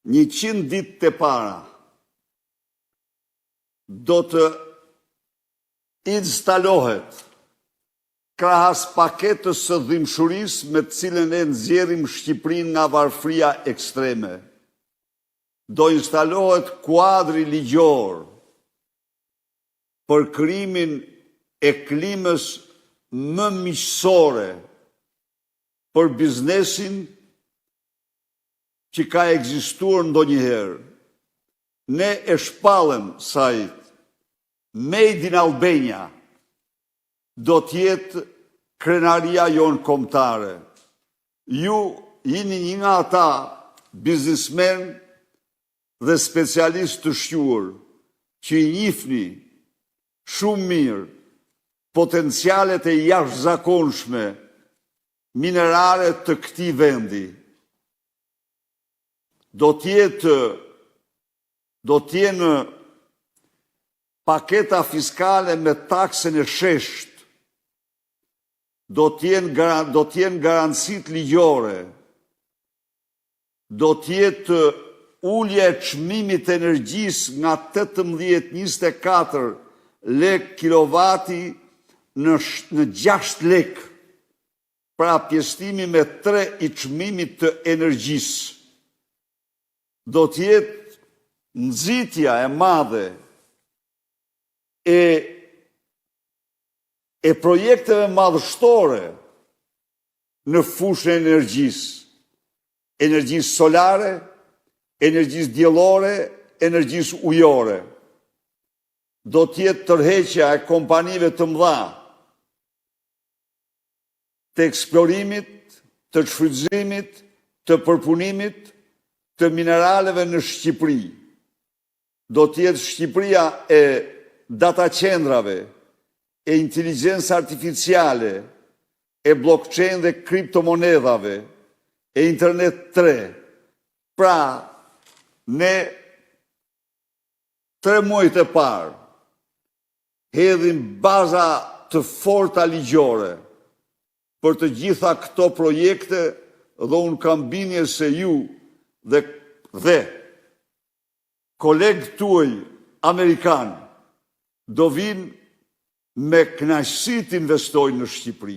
100 ditët e para do të instalohet krahas paketës së dhimshurisë me të cilën e nxjerrim Shqipërinë nga varfëria ekstreme. Do instalohet kuadri ligjor për krijimin e klimës më miqësore për biznesin që ka ekzistuar ndonjëherë. Ne e shpallëm saj Made in Albania do të jetë krenaria jonë kombëtare. Ju jeni një nga ata biznismen dhe specialistë të shquar që i njihni shumë mirë potencialet e jashtëzakonshme minerare të këtij vendi. Do të jetë do të jenë paketa fiskale me taksën e shesht, do të jenë garancitë ligjore, do të jetë ulja e çmimit të energjisë nga 18-24 lek kilovati në 6 lek, pra pjestimi me 3 i çmimit të energjisë. Do të jetë nxitja e madhe e projekteve madhështore në fushën e energjisë, energjisë solare, energjisë diellore, energjisë ujore. Do të jetë tërheqja e kompanive të mëdha të eksplorimit, të shfrytëzimit, të përpunimit të mineraleve në Shqipëri. Do të jetë Shqipëria e data qendrave, e inteligjencës artificiale, e blockchain dhe kriptomonedhave, e internet 3. Pra, ne 3 muajt e parë hedhim baza të forta ligjore për të gjitha këto projekte dhe unë kam bindje se ju dhe kolegët tuaj amerikanë do vinë me kënaqësi të investojnë në Shqipëri.